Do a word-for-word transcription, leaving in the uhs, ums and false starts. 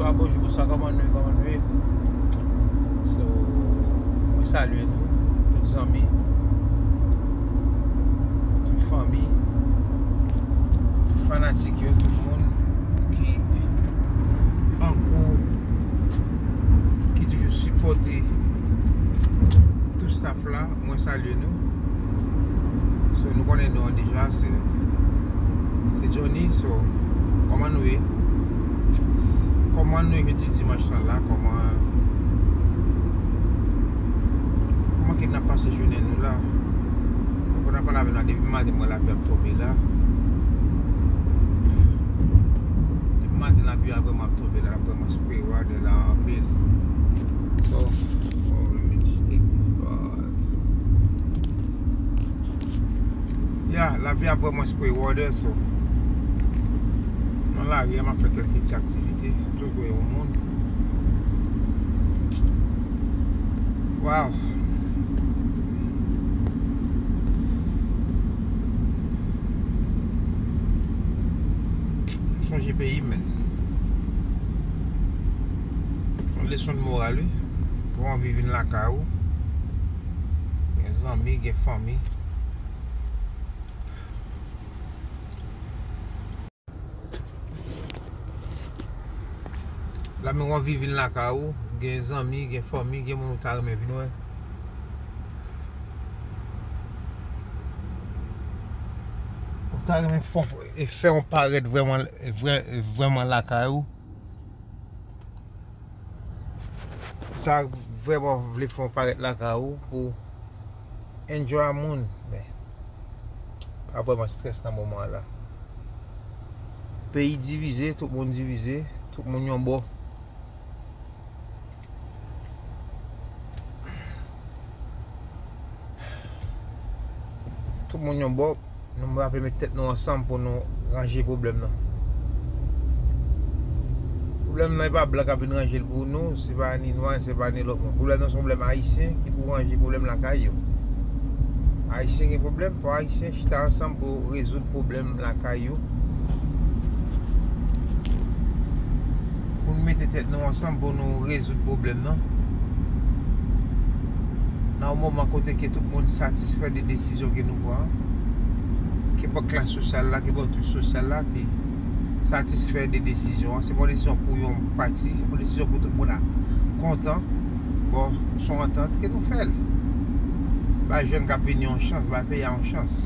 Bonjwa, bonjou, bonswa, kòman nou ye, kòman nou ye? So, mwen salye nou, tout zanmi, tout fanmi, tout fanatik yo, tout moun ki an kou, ki toujou sipòte tout staff la. Mwen salye nou. So, nou konnen non an deja, se, se Johnny. So, kòman nou ye? Kòman nou ye jodi dimanch lan la? Kòman, kòman ke n ap pase jounen nou la? Ou konn ap pale avè nou la, depi maten mwen lapli ap tonbe la. Depi maten lapli a vrèman ap tonbe la, l ap vrèman spray water la anpil. So, oh, let me just take this part. Ya, lapli ap vrèman spray water, so. Nan lari a, m ap fè kèlke ti aktivite. Toujou yon moun. Wow. M sonje peyi m, men. Se yon leson de moral, wi. Pou anvi vin lakay ou, gen zanmi, gen fanmi. Lè menm w anvi vin lakay ou, gen zanmi, gen fanmi, gen moun ou ta renmen vin wè. Ou ta renmen fè, e fè yon parèt vrèman, vrè-, vrèman lakay ou. Ou ta vrèman vle fè yon parèt lakay ou pou enjoy a moun, men pa vrèman strès nan moman an la. Peyi divize, tout moun divize, tout moun yon bò. Tout moun yon bò, nou pa vle met tèt nou ansanm pou nou ranje pwoblèm nan. Pwoblèm nan, e pa blan k ap vin ranje l pou nou, se pa ni nwa, se pa ni lòt moun. Pwoblèm nan se yon pwoblèm ayisyen ki pou ranje pwoblèm lakay yo. Ayisyen gen pwoblèm, fò ayisyen chita ansanm pou rezoud pwoblèm lakay yo. Pou nou mete tèt nou ansanm pou nou rezoud pwoblèm nan. Nan yon moman kote ke tout moun satisfè de desizyon ke nou pran, ke pa klas sosyal la, ke pa tout sosyal la, ki satisfè de desizyon an. Se pa yon desizyon pou yon pati, se pa yon desizyon pou tout moun la kontan. Bon, se yon antant ke nou fè l. Bay jèn k ap vini yon chans, bay peyi a yon chans.